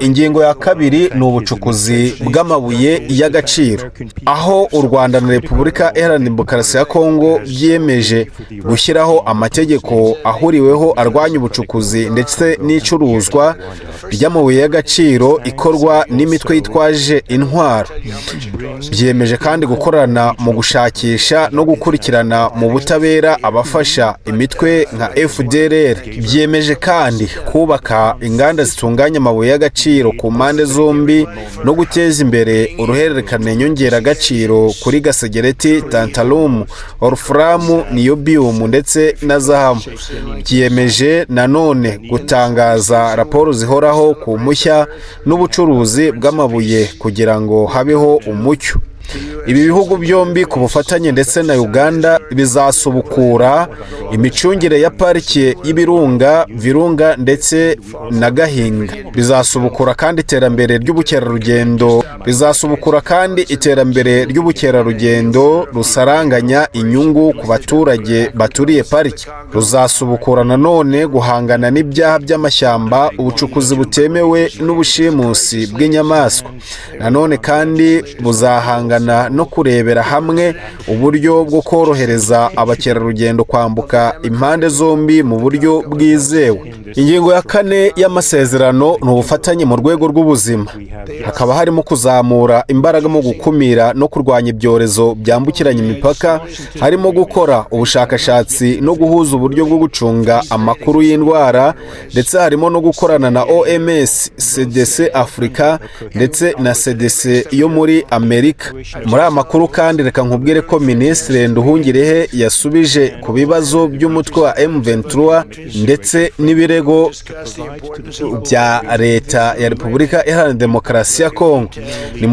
Ingingo ya kabiri ni ubucukuzi bw'amabuye y'agaciro, aho u Rwanda na Repubulika Iharanira Demokarasi ya Kongo byiyemeje gushyiraho amategeko ahuriweho arwanya ubucukuzi ndetse n'icuruzwa ry'amabuye y'agaciro ikorwa n'imitwe yitwaje intwaro. Byiyemeje kandi gukorana mu gushakisha no gukurikirana mu butabera abafasha imitwe nka FDLR. Byiyemeje kandi kubaka inganda zitunganya amabuye y'agaciro ku mpande zombi no guteza imbere uruhererekane nyongeragaciro kuri gasegereti, tantalum, wolfram, niobium ndetse na zahabu. Byiyemeje nanone gutangaza raporo zihoraho ku mpushya n'ubucuruzi bw'amabuye kugira ngo habeho umucyo. Ibi bihugu byombi ku bufatanye ndetse na Uganda bizasubukura imicungire ya Parike y'Ibirunga, Virunga ndetse na Gahinga. Bizasubukura kandi iterambere ry'ubukerarugendo, bizasubukura kandi iterambere ry'ubukerarugendo rusaranganya inyungu ku baturage baturiye pariki. Ruzasubukura nanone guhangana n'ibyaha by'amashyamba, ubucukuzi butemewe n'ubushimusi bw'inyamaswa. Nanone kandi buzahangana no kurebera hamwe uburyo bwo korohereza abakerarugendo kwambuka impande zombi mu buryo bwizewe. Ingingo ya kane y'amasezerano ni ubufatanye mu rwego rw'ubuzima, hakaba harimo kuzamura imbaraga mu gukumira no kurwanya ibyorezo byambukiranya imipaka, harimo gukora ubushakashatsi no guhuza uburyo bwo gucunga amakuru y'indwara, ndetse harimo no gukorana na OMS, CDC Afurika ndetse na CDC yo muri Amerika. Muri aya makuru kandi, reka nkubwire ko Minisitiri Nduhungirehe yasubije ku bibazo by'umutwe wa M23 ndetse n'ibirego bya Leta ya Repubulika Iharanira Demokarasi ya Kongo. Ni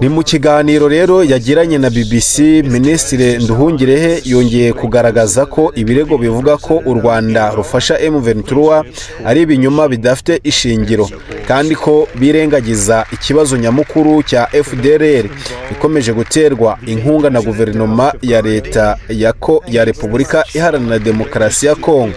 mu kiganiro rero yagiranye na BBC, Minisitiri Nduhungirehe yongeye kugaragaza ko ibirego bivuga ko u Rwanda rufasha M23 ari ibinyoma bidafite ishingiro, kandi ko birengagiza ikibazo nyamukuru cya FDLR ikomeje guterwa inkunga na guverinoma ya Leta ya Repubulika Iharanira Demokarasi ya Kongo.